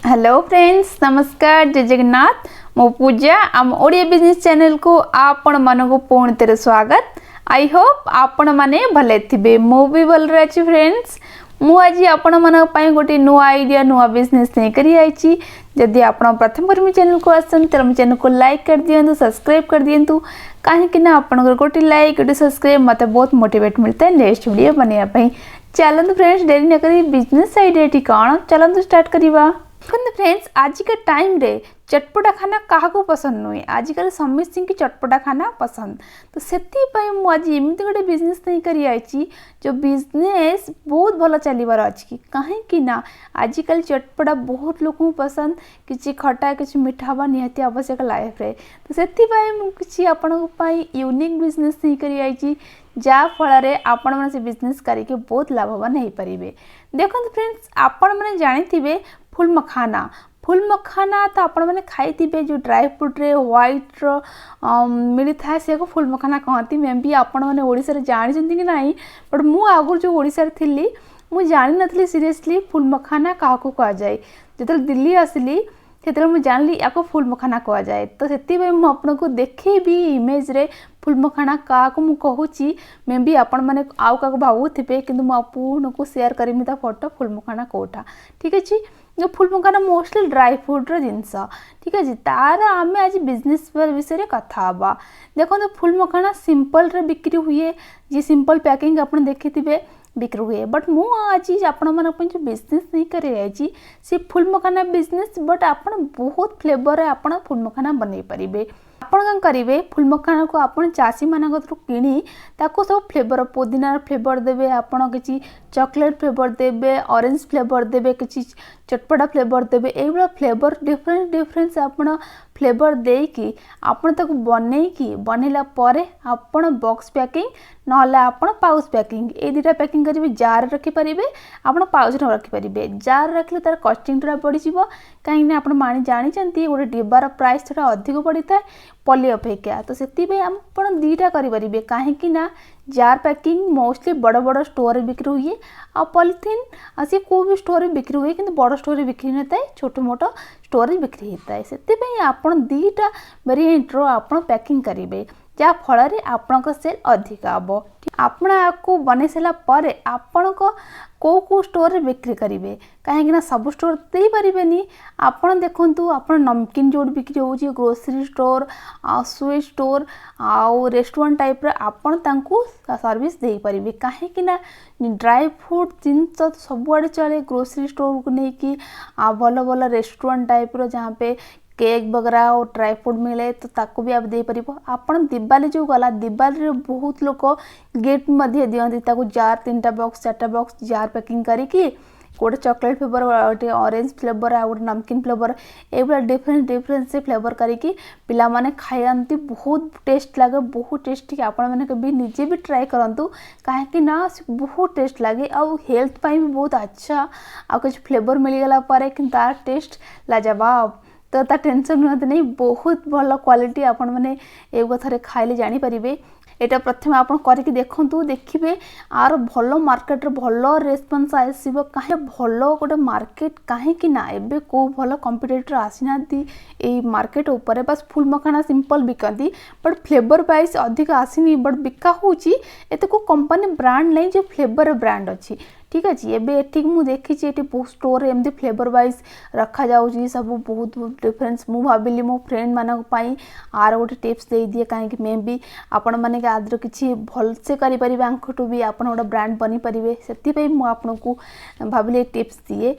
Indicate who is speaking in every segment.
Speaker 1: Hello friends, ନମସ୍କାର, ଜୟ ଜଗନ୍ନାଥ। ମୁଁ ପୂଜା, ଆମ ଓଡ଼ିଆ ବିଜନେସ୍ ଚ୍ୟାନେଲକୁ ଆପଣମାନଙ୍କୁ ପୁଣି ଥରେ ସ୍ୱାଗତ। I Hope ଆପଣମାନେ ଭଲରେ ଥିବେ। ମୁଁ ବି ଭଲରେ ଅଛି। ଫ୍ରେଣ୍ଡସ୍, ମୁଁ ଆଜି ଆପଣମାନଙ୍କ ପାଇଁ ଗୋଟେ ନୂଆ ଆଇଡ଼ିଆ, ନୂଆ ବିଜନେସ୍ ନେଇକରି ଆଇଛି। ଯଦି ଆପଣ ପ୍ରଥମ କରି ମୋ ଚ୍ୟାନେଲକୁ ଆସନ୍ତି, ତାହେଲେ ମୋ ଚ୍ୟାନେଲକୁ ଲାଇକ୍ କରିଦିଅନ୍ତୁ, ସବସ୍କ୍ରାଇବ୍ କରିଦିଅନ୍ତୁ, କାହିଁକି ନା ଆପଣଙ୍କର ଗୋଟେ ଲାଇକ୍, ଗୋଟେ ସବସ୍କ୍ରାଇବ୍ ମୋତେ ବହୁତ ମୋଟିଭେଟ୍ ମିଳିଥାଏ ନେକ୍ସଟ ଭିଡ଼ିଓ ବନେଇବା ପାଇଁ। ଚାଲନ୍ତୁ ଫ୍ରେଣ୍ଡସ୍, ଡେରି ନକରି ବିଜନେସ୍ ଆଇଡ଼ିଆଟି କ'ଣ, ଚାଲନ୍ତୁ ଷ୍ଟାର୍ଟ କରିବା। ଦେଖନ୍ତୁ ଫ୍ରେଣ୍ଡସ୍, ଆଜିକା ଟାଇମ୍ରେ ଚଟପଟା ଖାନା କାହାକୁ ପସନ୍ଦ ନୁହେଁ? ଆଜିକାଲି ସମସ୍ତଙ୍କୁ ଚଟପଟା ଖାନା ପସନ୍ଦ। ତ ସେଥିପାଇଁ ମୁଁ ଆଜି ଏମିତି ଗୋଟେ ବିଜନେସ୍ ନେଇକରି ଆଇଛି, ଯେଉଁ ବିଜନେସ୍ ବହୁତ ଭଲ ଚାଲିବାର ଅଛି କି। କାହିଁକି ନା ଆଜିକାଲି ଚଟପଟା ବହୁତ ଲୋକଙ୍କୁ ପସନ୍ଦ। କିଛି ଖଟା, କିଛି ମିଠା ହେବା ନିହାତି ଆବଶ୍ୟକ ଲାଇଫ୍ରେ। ତ ସେଥିପାଇଁ ମୁଁ କିଛି ଆପଣଙ୍କ ପାଇଁ ୟୁନିକ୍ ବିଜନେସ୍ ନେଇକରି ଆଇଛି, ଯାହାଫଳରେ ଆପଣମାନେ ସେ ବିଜନେସ୍ କରିକି ବହୁତ ଲାଭବାନ ହେଇପାରିବେ। ଦେଖନ୍ତୁ ଫ୍ରେଣ୍ଡସ୍, ଆପଣମାନେ ଜାଣିଥିବେ ଫୁଲ ମଖାନା। ଫୁଲ ମଖାନା ତ ଆପଣମାନେ ଖାଇଥିବେ। ଯେଉଁ ଡ୍ରାଏ ଫ୍ରୁଟ୍ରେ ହ୍ୱାଇଟ୍ର ମିଳିଥାଏ, ସେୟାକୁ ଫୁଲ ମଖାନା କହନ୍ତି। ମେ ବି ଆପଣମାନେ ଓଡ଼ିଶାରେ ଜାଣିଛନ୍ତି କି ନାହିଁ, ବଟ୍ ମୁଁ ଆଗରୁ ଯେଉଁ ଓଡ଼ିଶାରେ ଥିଲି, ମୁଁ ଜାଣିନଥିଲି ସିରିୟସଲି ଫୁଲ ମଖାନା କାହାକୁ କୁହାଯାଏ। ଯେତେବେଳେ ଦିଲ୍ଲୀ ଆସିଲି, ସେତେବେଳେ ମୁଁ ଜାଣିଲି ୟାକୁ ଫୁଲ ମଖାନା କୁହାଯାଏ। ତ ସେଥିପାଇଁ ମୁଁ ଆପଣଙ୍କୁ ଦେଖେଇବି ଇମେଜ୍ରେ ଫୁଲ ମଖାନା କାହାକୁ ମୁଁ କହୁଛି। ମେ ବି ଆପଣମାନେ ଆଉ କାହାକୁ ଭାବୁଥିବେ, କିନ୍ତୁ ମୁଁ ଆପଣଙ୍କୁ ସେୟାର କରିବି ତା ଫଟୋ, ଫୁଲ ମଖାନା କେଉଁଟା। ଠିକ୍ ଅଛି, ଯେଉଁ ଫୁଲ ମଖାନା ମୋଷ୍ଟଲି ଡ୍ରାଏ ଫ୍ରୁଟ୍ର ଜିନିଷ। ଠିକ୍ ଅଛି, ତାର ଆମେ ଆଜି ବିଜନେସ୍ ବିଷୟରେ କଥା ହେବା। ଦେଖନ୍ତୁ, ଫୁଲ ମଖାନା ସିମ୍ପଲ୍ରେ ବିକ୍ରି ହୁଏ, ଯିଏ ସିମ୍ପଲ୍ ପ୍ୟାକିଂ ଆପଣ ଦେଖିଥିବେ ବିକ୍ରି ହୁଏ। ବଟ୍ ମୁଁ ଆଜି ଆପଣମାନଙ୍କ ପାଇଁ ଯେଉଁ ବିଜନେସ୍ ନେଇକରି ଯାଇଛି, ସେ ଫୁଲ ମଖାନା ବିଜନେସ୍, ବଟ୍ ଆପଣ ବହୁତ ଫ୍ଲେଭରରେ ଆପଣ ଫୁଲ ମଖାନା ବନେଇ ପାରିବେ। ଆପଣ କ'ଣ କରିବେ? ଫୁଲ ମଖାନାକୁ ଆପଣ ଚାଷୀମାନଙ୍କ କିଣି ତାକୁ ସବୁ ଫ୍ଲେଭର, ପୋଦିନାର ଫ୍ଲେଭର ଦେବେ ଆପଣ, କିଛି ଚକୋଲେଟ୍ ଫ୍ଲେଭର ଦେବେ, ଅରେଞ୍ଜ ଫ୍ଲେଭର ଦେବେ, କିଛି ଚଟପଟା ଫ୍ଲେଭର ଦେବେ। ଏଇଭଳିଆ ଫ୍ଲେଭର, ଡିଫରେଣ୍ଟ ଡିଫରେଣ୍ଟ ଆପଣ ଫ୍ଲେଭର ଦେଇକି ଆପଣ ତାକୁ ବନେଇକି, ବନେଇଲା ପରେ ଆପଣ ବକ୍ସ ପ୍ୟାକିଂ ନହେଲେ ଆପଣ ପାଉଚ୍ ପ୍ୟାକିଂ, ଏଇ ଦୁଇଟା ପ୍ୟାକିଂ କରିବେ। ଜାର୍ରେ ରଖିପାରିବେ ଆପଣ, ପାଉଚ୍ରେ ରଖିପାରିବେ। ଜାର୍ରେ ରଖିଲେ ତା'ର କଷ୍ଟିଂ ଥୋଡ଼ା ବଢ଼ିଯିବ, କାହିଁକିନା ଆପଣ ମାଣି ଜାଣିଛନ୍ତି ଗୋଟେ ଡିବାର ପ୍ରାଇସ୍ ଥୋଡ଼ା ଅଧିକ ବଢ଼ିଥାଏ ପଲି ଅପେକ୍ଷା। ତ ସେଥିପାଇଁ ଆପଣ ଦୁଇଟା କରିପାରିବେ, କାହିଁକି ନା ଜାର୍ ପ୍ୟାକିଂ ମୋଷ୍ଟଲି ବଡ଼ ବଡ଼ ଷ୍ଟୋରରେ ବିକ୍ରି ହୁଏ, ଆଉ ପଲିଥିନ୍ ଆଉ ସେ କେଉଁ ବି ଷ୍ଟୋରରେ ବିକ୍ରି ହୁଏ, କିନ୍ତୁ ବଡ଼ ଷ୍ଟୋରରେ ବିକ୍ରି ନଥାଏ, ଛୋଟ ମୋଟ ଷ୍ଟୋରରେ ବିକ୍ରି ହେଇଥାଏ। ସେଥିପାଇଁ ଆପଣ ଦୁଇଟା ଭେରିଏଣ୍ଟର ଆପଣ ପ୍ୟାକିଂ କରିବେ, ଯାହାଫଳରେ ଆପଣଙ୍କ ସେଲ୍ ଅଧିକ ହେବ। ଆପଣ ଆକୁ ବନେଇ ସାରିଲା ପରେ ଆପଣଙ୍କ କେଉଁ କେଉଁ ଷ୍ଟୋରରେ ବିକ୍ରି କରିବେ? କାହିଁକିନା ସବୁ ଷ୍ଟୋର୍ ଦେଇପାରିବେନି ଆପଣ। ଦେଖନ୍ତୁ, ଆପଣ ନମକିନ୍ ଯେଉଁଠି ବିକ୍ରି ହେଉଛି, ଗ୍ରୋସରୀ ଷ୍ଟୋର୍ ଆଉ ସୁଇଟ୍ ଷ୍ଟୋର୍ ଆଉ ରେଷ୍ଟୁରାଣ୍ଟ ଟାଇପ୍ର ଆପଣ ତାଙ୍କୁ ସର୍ଭିସ୍ ଦେଇପାରିବେ। କାହିଁକି ନା ଡ୍ରାଏ ଫ୍ରୁଟ୍ ଜିନିଷ ସବୁଆଡ଼େ ଚଳେ। ଗ୍ରୋସରୀ ଷ୍ଟୋର୍କୁ ନେଇକି ଆଉ ଭଲ ଭଲ ରେଷ୍ଟୁରାଣ୍ଟ ଟାଇପ୍ର, जहाँ पे କେକ୍ ବଗେରା ଆଉ ଡ୍ରାଏ ଫ୍ରୁଟ୍ ମିଳେ, ତ ତାକୁ ବି ଦେଇପାରିବ ଆପଣ। ଦିୱାଲି ଯେଉଁ ଗଲା, ଦିୱାଲିରେ ବହୁତ ଲୋକ ଗିଫ୍ଟ ମଧ୍ୟ ଦିଅନ୍ତି। ତାକୁ ଜାର୍, ତିନିଟା ବକ୍ସ, ଚାରିଟା ବକ୍ସ ଜାର୍ ପ୍ୟାକିଂ କରିକି, ଗୋଟେ ଚକୋଲେଟ୍ ଫ୍ଲେଭର, ଗୋଟେ ଅରେଞ୍ଜ ଫ୍ଲେଭର ଆଉ ଗୋଟେ ନମକିନ୍ ଫ୍ଲେଭର, ଏଇଭଳିଆ ଡିଫରେଣ୍ଟ ଡିଫରେଣ୍ଟ ସେ ଫ୍ଲେଭର କରିକି ପିଲାମାନେ ଖାଆନ୍ତି। ବହୁତ ଟେଷ୍ଟ ଲାଗେ, ବହୁତ ଟେଷ୍ଟି। ଆପଣମାନେ ବି ନିଜେ ବି ଟ୍ରାଏ କରନ୍ତୁ, କାହିଁକି ନା ସେ ବହୁତ ଟେଷ୍ଟ ଲାଗେ ଆଉ ହେଲ୍ଥ ପାଇଁ ବି ବହୁତ ଆଚ୍ଛା। ଆଉ କିଛି ଫ୍ଲେଭର ମିଳିଗଲା ପରେ କିନ୍ତୁ ତାର ଟେଷ୍ଟ ଲାଜବାବ। ତ ତା ଟେନସନ୍ ନିଅନ୍ତୁ ନାହିଁ, ବହୁତ ଭଲ କ୍ୱାଲିଟି। ଆପଣମାନେ ଏଇ ଥରେ ଖାଇଲେ ଜାଣିପାରିବେ। ଏଇଟା ପ୍ରଥମେ ଆପଣ କରିକି ଦେଖନ୍ତୁ, ଦେଖିବେ ଆର ଭଲ ମାର୍କେଟରେ ଭଲ ରେସ୍ପନ୍ସ ଆସିବ। କାହିଁ ଭଲ ଗୋଟେ ମାର୍କେଟ, କାହିଁକି ନା ଏବେ କେଉଁ ଭଲ କମ୍ପିଟେଟର୍ ଆସିନାହାନ୍ତି ଏଇ ମାର୍କେଟ ଉପରେ। ବାସ୍ ଫୁଲ ମଖାନା ସିମ୍ପଲ୍ ବିକନ୍ତି, ବଟ୍ ଫ୍ଲେଭର ୱାଇଜ୍ ଅଧିକ ଆସିନି, ବଟ୍ ବିକା ହେଉଛି। ଏତେ କେଉଁ କମ୍ପାନୀ ବ୍ରାଣ୍ଡ ନାହିଁ ଯେଉଁ ଫ୍ଲେଭର ବ୍ରାଣ୍ଡ ଅଛି। ଠିକ୍ ଅଛି, ଏବେ ଏଠିକି ମୁଁ ଦେଖିଛି, ଏଠି ବହୁତ ଷ୍ଟୋରରେ ଏମିତି ଫ୍ଲେଭର ୱାଇଜ୍ ରଖାଯାଉଛି ସବୁ, ବହୁତ ଡିଫରେନ୍ସ। ମୁଁ ଭାବିଲି ମୋ ଫ୍ରେଣ୍ଡମାନଙ୍କ ପାଇଁ ଆର ଗୋଟେ ଟିପ୍ସ ଦେଇଦିଏ, କାହିଁକି ମେ ବି ଆପଣମାନେ ଆଦ୍ର କିଛି ଭଲସେ କରିପାରିବେ, ଆଙ୍କଠୁ ବି ଆପଣ ଗୋଟେ ବ୍ରାଣ୍ଡ ବନିପାରିବେ। ସେଥିପାଇଁ ମୁଁ ଆପଣଙ୍କୁ ଭାବିଲି ଏ ଟିପ୍ସ ଦିଏ।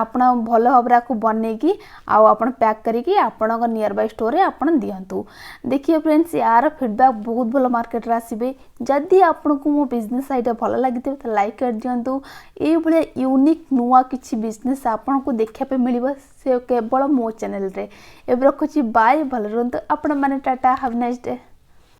Speaker 1: ଆପଣ ଭଲ ଭାବରେ ଆକୁ ବନେଇକି ଆଉ ଆପଣ ପ୍ୟାକ୍ କରିକି ଆପଣଙ୍କ ନିୟର ବାଇ ଷ୍ଟୋରରେ ଆପଣ ଦିଅନ୍ତୁ। ଦେଖିବେ ଫ୍ରେଣ୍ଡସ୍, ୟାର ଫିଡ଼ବ୍ୟାକ୍ ବହୁତ ଭଲ ମାର୍କେଟରେ ଆସିବେ। ଯଦି ଆପଣଙ୍କୁ ମୋ ବିଜନେସ୍ ଆଇଡ଼ିଆ ଭଲ ଲାଗିଥିବ, ତ ଲାଇକ୍ କରିଦିଅନ୍ତୁ। ଏଇଭଳିଆ ୟୁନିକ୍ ନୂଆ କିଛି ବିଜନେସ୍ ଆପଣଙ୍କୁ ଦେଖିବା ପାଇଁ ମିଳିବ ସେ କେବଳ ମୋ ଚ୍ୟାନେଲରେ। ଏବେ ରଖୁଛି, ବାଏ, ଭଲ ରୁହନ୍ତୁ ଆପଣମାନେ, ଟାଟା, have nice day.